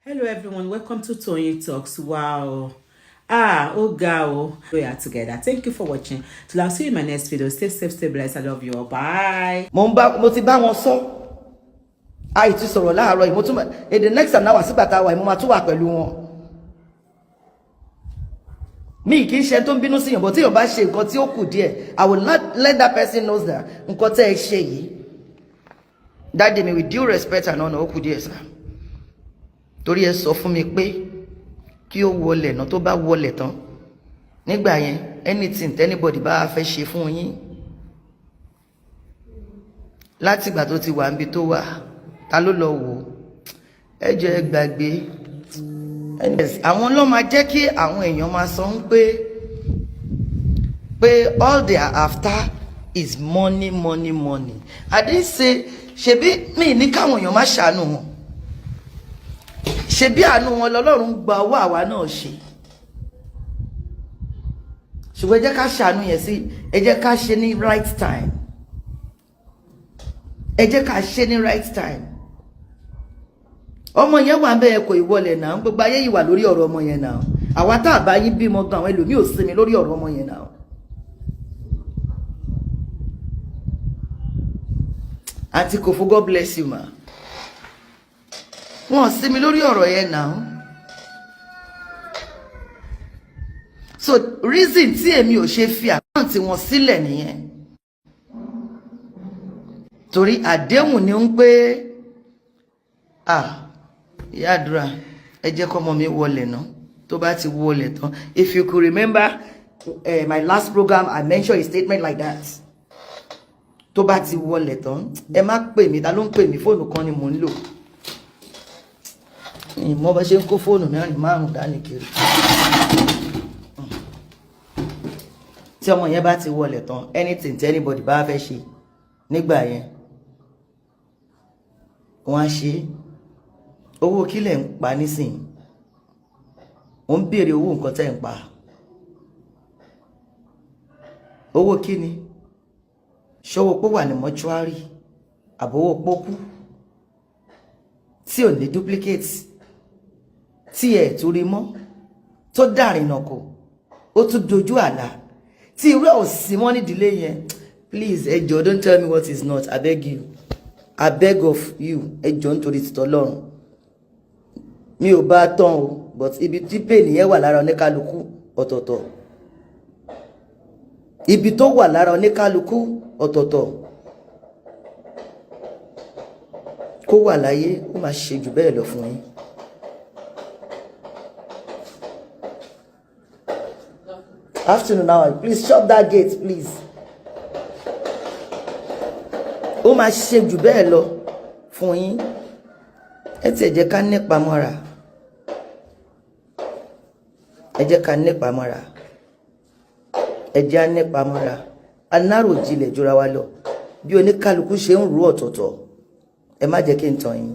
Hello everyone, welcome to Toyeen Talks. Wow. Ah, oh girl. We are together. Thank you for watching. Till I'll see you in my next video. Stay safe, stay blessed. I love you all. Bye. Mo ń bá, mo ti bá wọn sọ, àìtú sọ̀rọ̀ láàárọ̀ yìí. Mo tún in the next an hour sígbà tá a wà yìí, mo máa tún wà pẹ̀lú wọn. Mi kì í ṣe tó ń bínú sí yàn, bó tí yàn bá ṣe nǹkan tí ó kù díẹ̀, I will not let that person knows that nǹkan tẹ́ ẹ ṣe yìí, daddy mi, with due respect and honour, ó kù díẹ̀ sá, torí ẹ sọ fún mi pé kí ó wọlé náà. Tó bá wọlé tán, nígbà yẹn, anything anybody bá fẹ́ ṣe fún yín, látìgbà tó ti wà níbi tó wà, ta ló lọ wò ó? Ẹ jẹ́ ẹ gbàgbé. Àwọn ló máa jẹ́ kí àwọn èèyàn máa sọ ń pé all they are after is money, money, money. I didn't say, ṣebí mi ní káwọn èèyàn má ṣàánú wọn, ṣebí àánú wọn lọ́lọ́run gba owó àwa náà ṣe, ṣùgbọ́n ẹ jẹ́ ká ṣàánú yẹn sí, ẹ jẹ́ ká ṣe ní right time, ẹ jẹ́ ká ṣe ní right time. Ọmọ yẹn wà bẹ́ẹ̀, kò ìwọlẹ̀ náà. Gbogbo ayé yìí wà lórí ọ̀rọ̀ ọmọ yẹn náà. Àwa tá a bá yín bímọ gan, àwọn ẹlòmíì ò sinmi lórí ọ̀rọ̀ ọmọ yẹn náà. Àǹtí Kòfó, God bless you ma. Wọn ò sinmi lórí ọ̀rọ̀ yẹn náà. So reason tí èmi ò ṣe fi account wọn sílẹ̀ nìyẹn, torí àdéhùn ni ń pé, ah, ìyá àdúrà, ẹ jẹ́ kọ́mọ mi wọlé ná. Tó bá ti wọlé tán, if you could remember my last program, I mentioned a statement like that. Tó bá ti wọlé tán, ẹ má pè mí. Ta ló ń pè mí? Fóònù kan ni mò ń lò, ìmọ̀ bá ṣe ń kó fóònù mẹ́rin márùn dání kiri. Tí ọmọ yẹn bá ti wọlé tán, anything tí anybody bá fẹ́ ṣe nígbà yẹn, wọ́n á ṣe. Owó kílẹ̀ ń pa nísìnyí? Ò ń béèrè owó nǹkan tẹ́ ń pa. Owó kíni? Ṣọwọ́ pé wà ní mọ́ṣúárì, àbówó pókú tí ò ní duplicate, tí ẹ̀ tó rí mọ́, tó dàrínà kò, ó tún dojú àlá tí irú ẹ̀ ò sí mọ́ nídìílé yẹn. Please, ẹ jọ̀ọ́, don't tell me what is not. I beg you, I beg of you, ẹ jọ̀ọ́, nítorí tìtọ́ lọ́rùn mi ò bá tán o, but ibi tí pain yẹn wà lára oníkálukú ọ̀tọ̀ọ̀tọ̀, ibi tó wà lára oníkálukú ọ̀tọ̀ọ̀tọ̀. Kó wà láyé, ó máa ṣe jù bẹ́ẹ̀ lọ fún yín. Afternoon now, please shut that gate, please. Ó máa ṣe jù bẹ́ẹ̀ lọ fún yín. Ẹ tiẹ̀ jẹ́ ká nípa mọ́ra, ẹ jẹ́ ká nípa mọ́ra, ẹ jẹ́ á nípa mọ́ra. Aláròjinlẹ̀ jura wa lọ, bí oníkálukú ṣe ń rú ọ̀tọ̀ọ̀tọ̀. Ẹ má jẹ́ kí n tàn yín,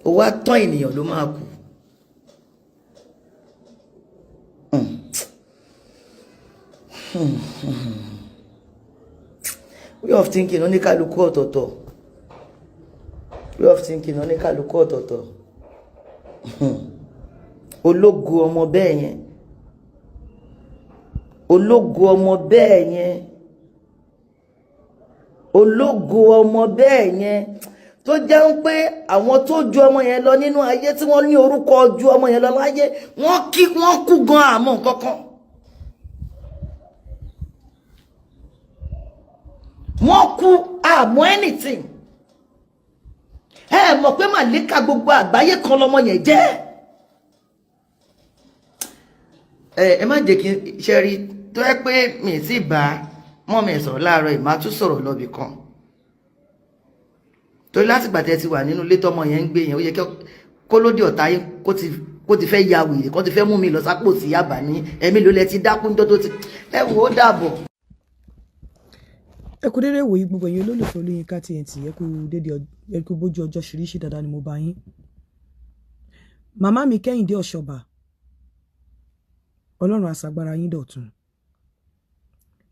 owó àtọ́ ènìyàn ló máa kù. Way of thinking oníkálukú ọ̀tọ̀ọ̀tọ̀, way of thinking oníkálukú ọ̀tọ̀ọ̀tọ̀. Ológo ọmọ bẹ́ẹ̀ yẹn, ológo ọmọ bẹ́ẹ̀ yẹn, ológo ọmọ bẹ́ẹ̀ yẹn, tó jẹ́ ń pé àwọn tó ju ọmọ yẹn lọ nínú ayé, tí wọ́n ní orúkọ ju ọmọ yẹn lọ láyé, wọ́n kí wọ́n kú gan àmọ́ nǹkankan. Wọ́n kú àmọ́ anything. Ẹ mọ̀ pé màlíkà gbogbo àgbáyé kan lọmọ yẹn jẹ́. Ẹ má jẹ́ kí n ṣe rí tó yẹ pé mi ì tí bá mọ́ mi sọ̀rọ̀ láàárọ̀ yìí, máa tún sọ̀rọ̀ lọ́bì kan, torí látìgbà tẹ́ ti wà nínú ilé tọ́mọ yẹn ń gbé yẹn, ó yẹ kó lóde ọ̀tá yín kó ti fẹ́ ya wèrè, kó ti fẹ́ mú mi lọ sápò sí Yábà ní ẹ̀mí ló lẹ ti dákúnjọ́ tó ti ẹ wò ó dàbọ̀. Ẹ kú dédé wòyí, gbogbo ẹ̀yin olólùfẹ́ Olóyinka TNT. Ẹ kú dédé, ẹ kú bójú ọjọ́ ṣiríṣi dáadáa ni mo bá yín. Màmá mi Kẹ́hìndé Ọ̀ṣọ́bà, Ọlọ́run àṣàgbára yín dọ̀tun.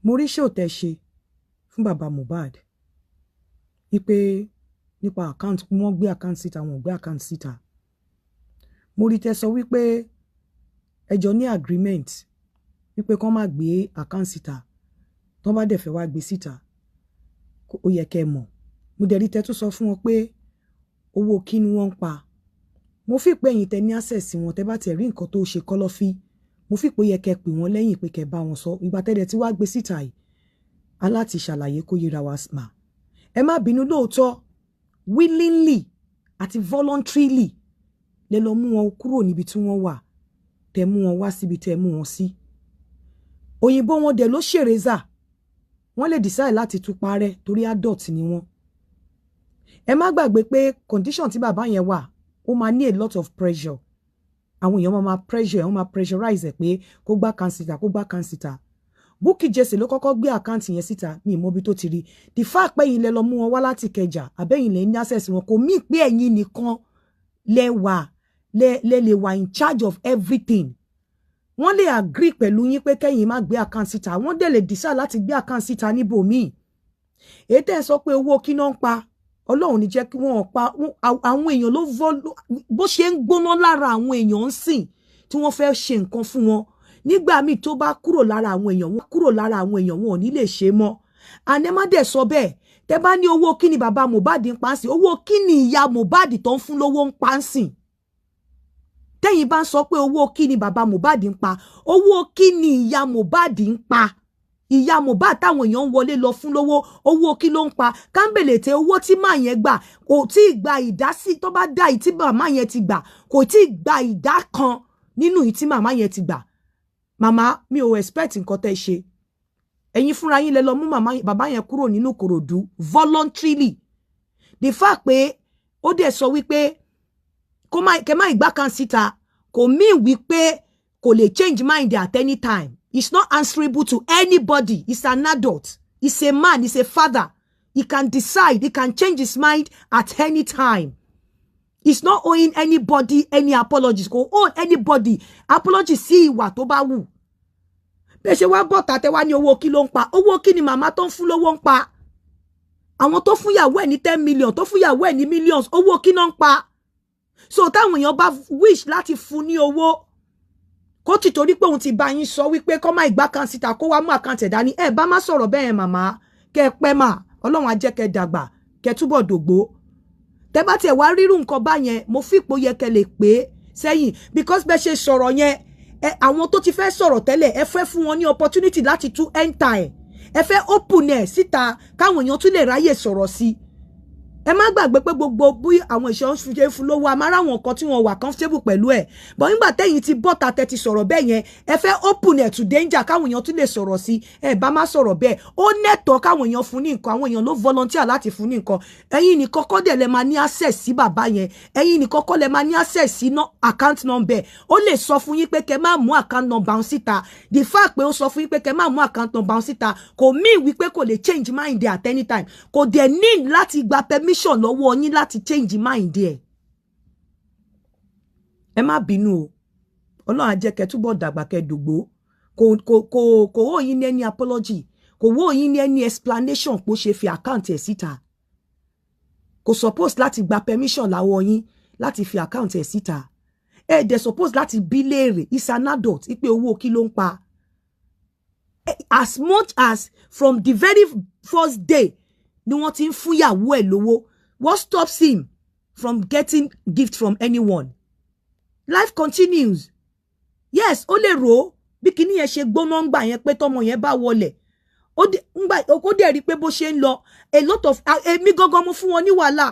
Mo rí ṣé ò tẹ́ ṣe fún bàbá Mohbad, wípé nípa account, wọ́n gbé account síta, wọn ò gbé account síta. Mo rí tẹ́ sọ wípé ẹ jọ ní agreement wípé kán má gbé account síta, tán bá dẹ̀ fẹ́ wá gbé síta, ó yẹ kẹ́ ẹ mọ̀. Mo dẹ̀ rí tẹ́ tún sọ fún wọn pé owó kí ni wọ́n ń pa. Mo fi pé ẹ̀yin tẹ́ ní access sí wọn, tẹ́ bá tiẹ̀ rí nǹkan tó ṣe kọ́lọ́fín, mo fi pé ó yẹ kẹ́ pè wọ́n lẹ́yìn pé kẹ́ bá wọn sọ. Ìgbà tẹ́lẹ̀ tí wàá gbé síta yìí, aláti ṣàlàyé kó yẹra wa mà. Ẹ má bínú, lóòótọ́, willingly àti voluntarily lẹ lọ mú wọn kúrò níbi tí wọ́n wà, tẹ́ mú wọn wá síbi tẹ́ mú wọn sí. Òyìnbó wọn dẹ̀ ló ṣèrèzà, wọ́n lè decide láti tún parẹ́ torí adult ni wọ́n. Ẹ má gbàgbé pé condition tí bàbá yẹn wà, ó máa ní a lot of pressure. Àwọn èèyàn máa pressure ẹ̀, wọ́n máa pressurize ẹ̀ pé kó gbá account síta, kó gbá account síta. Bukky Jesse ló kọ́kọ́ gbé account yẹn síta, mi ì mọ ibi tó ti rí. The fact pé ẹ̀yin lẹ lọ mú wọn wá láti Ìkẹjà, àbẹ́yìn lẹ ní access wọn, kò mí pé ẹ̀yin nìkan lẹ wà lẹ lè wà in charge of everything. Wọ́n lè agree pẹ̀lú yín pé kẹ́yìn má gbé account síta, wọ́n dẹ̀ lè decide láti gbé account síta níbòmíì. Èyí tẹ́ ẹ sọ pé owó kí náà ń pa, Ọlọ́run ní jẹ́ kí wọ́n pa àwọn èèyàn ló vọ́ bó ṣe ń gbóná lára àwọn èèyàn ń sìn tí wọ́n fẹ́ ṣe nǹkan fún wọn. Nígbà míì, tó bá kúrò lára àwọn èèyàn wọn, kúrò lára àwọn èèyàn, wọn ò ní lè ṣe mọ́. Àná má dẹ̀ sọ bẹ́ẹ̀. Tẹ́ bá ní owó kí ni bàbá Mohbad ń pa ń sìn, owó kí ni ìyá Mohbad tó ń fún lówó ń pa ń sìn? Tẹ́yìn bá ń sọ pé owó kí ni bàbá Mohbad ń pa, owó kí ni ìyá Mohbad ń pa? Ìyá Mohbad táwọn èèyàn ń wọlé lọ fún lówó, owó kí ló ń pa? Kámbèlè tẹ owó tí màá yẹn gbà, kò tí ì gba ìdásí tó bá dá ìtí màmá yẹn ti gbà, kò tí ì gba ìdá kan nínú ìtí màmá yẹn ti gbà. Màmá, mi ò expect nǹkan tẹ́ ṣe. Ẹ̀yin fúnra yín lẹ lọ mú màmá bàbá yẹn kúrò nínú Kòròdú voluntarily. The fact pé ó dẹ̀ sọ wípé kó má kẹ má ìgbà kan síta, kò mean wípé kò lè change mind at any time. He's not answerable to anybody. He's an adult, he's a man, he's a father. He can decide, he can change his mind at any time. He's not owing anybody any apologies. Kò owe anybody apologies sí ìwà tó bá wù. Bẹ́ẹ̀ ṣe wá bọ̀tà tẹ́ wá ní owó kí ló ń pa, owó kí ni màmá tó ń fún lówó ń pa? Àwọn tó fún yàwó ẹ̀ ní 10 million, tó fún yàwó ẹ̀ ní millions, owó kí náà ń pa? So táwọn èèyàn bá wish láti fún ní owó, kó ti torí pé òun ti bá yín sọ wípé kọ́ má ìgbà kan síta, kó wá mú account ẹ̀ dání, ẹ bá má sọ̀rọ̀ bẹ́ẹ̀. Màmá, kẹ́ ẹ pẹ́ mà, Ọlọ́run á jẹ́ kẹ́ dàgbà, kẹ́ túbọ̀ dògbó. Tẹ́ bá tiẹ̀ wá rírú nǹkan báyẹn, mo fìpò yẹ kẹ́ lè pé sẹ́yìn, because bẹ́ẹ̀ ṣe sọ̀rọ̀ yẹn ẹ, àwọn tó ti fẹ́ sọ̀rọ̀ tẹ́lẹ̀, ẹ fẹ́ fún wọn ní opportunity láti tún enter ẹ̀, ẹ fẹ́ open ẹ̀ síta káwọn èèyàn tún lè ráyè sọ̀rọ̀ sí. Ẹ má gbàgbé pé gbogbo bí àwọn ìṣọ́ ń fi fún lówó, amára àwọn kan tí wọ́n wà comfortable pẹ̀lú ẹ̀, but nígbà tẹ́yìn ti bọ́ta, tẹ́ ti sọ̀rọ̀ bẹ́ẹ̀ yẹn, ẹ fẹ́ open ẹ̀ to danger káwọn èèyàn tún lè sọ̀rọ̀ sí. Ẹ bá má sọ̀rọ̀ bẹ́ẹ̀. Ó nẹ́tọ̀ọ́ káwọn èèyàn fún ní nǹkan. Àwọn èèyàn ló volunteer láti fún ní nǹkan. Ẹ̀yin nìkan kọ́ dẹ̀ lẹ máa ní access sí bàbá yẹn, ẹ̀yin nìkan kọ́ lẹ máa ní access sí account number. Ó lè sọ fún yín pé kẹ́ má mú account number òun síta. The fact pé ó sọ fún yín pé kẹ́ má mú account number òun síta, kò mean wípé kò lè change mind at any time. Kò dẹ̀ need láti gba permission lọ́wọ́ yín láti change mind ẹ̀. Ẹ má bínú o. Ọlọ́run á jẹ́ kẹ́ túbọ̀ dàgbà, kẹ́ dògbó. Kò owe yín ní any apology, kò owe yín ní any explanation pé ó ṣe fi account ẹ̀ síta. Kò suppose láti gba permission láwọ yín láti fi account ẹ̀ síta. Ẹ dẹ̀ suppose láti bí léèrè, is an adult, ipe owó kí ló ń pa. As much as from the very first day ni wọ́n ti ń fúnyàwó ẹ̀ lówó, what stops him from getting gift from anyone? Life continues. Yes, ó lè rò ó bí kinní yẹn ṣe gbóná ńgbà yẹn pé tọmọ yẹn bá wọlẹ̀, ó dẹ̀ rí i pé bó ṣe ń lọ, a lot of, èmi gangan mo fún wọn ní wàhálà,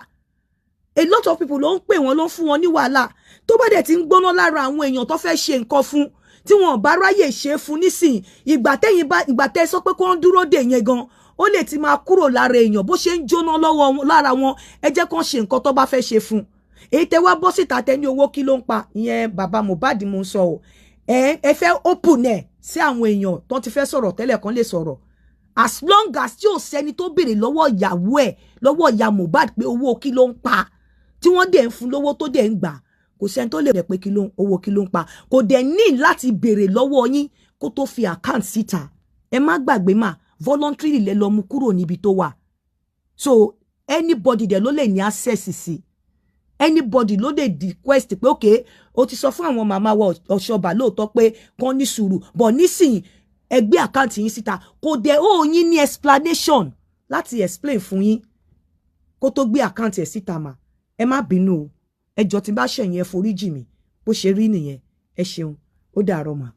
a lot of people ló ń pè wọ́n, ló ń fún wọn ní wàhálà. Tó bá dẹ̀ ti ń gbóná lára àwọn èèyàn tó fẹ́ ṣe nǹkan fún, tí wọn bá ráyè ṣe fún nísìn, ìgbà tẹ́yìn bá, ìgbà tẹ́ sọ pé kó ń dúró dè yẹn gan, ó lè ti máa kúrò lára èèyàn bó ṣe ń jóná lọ́wọ́ lára wọn. Ẹ jẹ́ kó ṣe nǹkan tó bá fẹ́ ṣe fún. Èyí tẹ́ wá bọ́ síta, tẹ́ ní owó kí ló ń pa, ìyẹn bàbá Mohbad mo ń sọ o. Ẹ fẹ́ open ẹ̀ sí àwọn èèyàn tó ti fẹ́ sọ̀rọ̀ tẹ́lẹ̀ kan lè sọ̀rọ̀. As long as tí ò sẹ́ni tó béèrè lọ́wọ́ ìyàwó ẹ̀, lọ́wọ́ ìyá Mohbad pé owó kí ló ń pa, tí wọ́n dẹ̀ ń fún lówó tó dẹ̀ ń gbà, kò sẹ́ni tó lè rẹ̀ pé kí ló owó kí ló ń pa. Kò dẹ̀ ní láti béèrè lọ́wọ́ yín kó tó fi account síta. Ẹ má gbàgbé mà, voluntarily lẹ lọ mú kúrò níbi tó wà, so anybody dẹ̀ ló lè ní access sí. Anybody ló lè request pé, okay, o ti sọ fún àwọn màmá wa Ọ̀ṣọ́bà lóòótọ́ pé kán ní sùúrù, but nísìnyí, ẹ gbé account yín síta. Kò dẹ̀ ó yín ní explanation láti explain fún yín kó tó gbé account ẹ̀ síta mà. Ẹ má bínú o, ẹ jọ̀ọ́, tí n bá ṣẹ̀yìn, ẹ foríjì mi. Bó ṣe rí nìyẹn. Ẹ ṣeun, ó dàárọ̀ mà.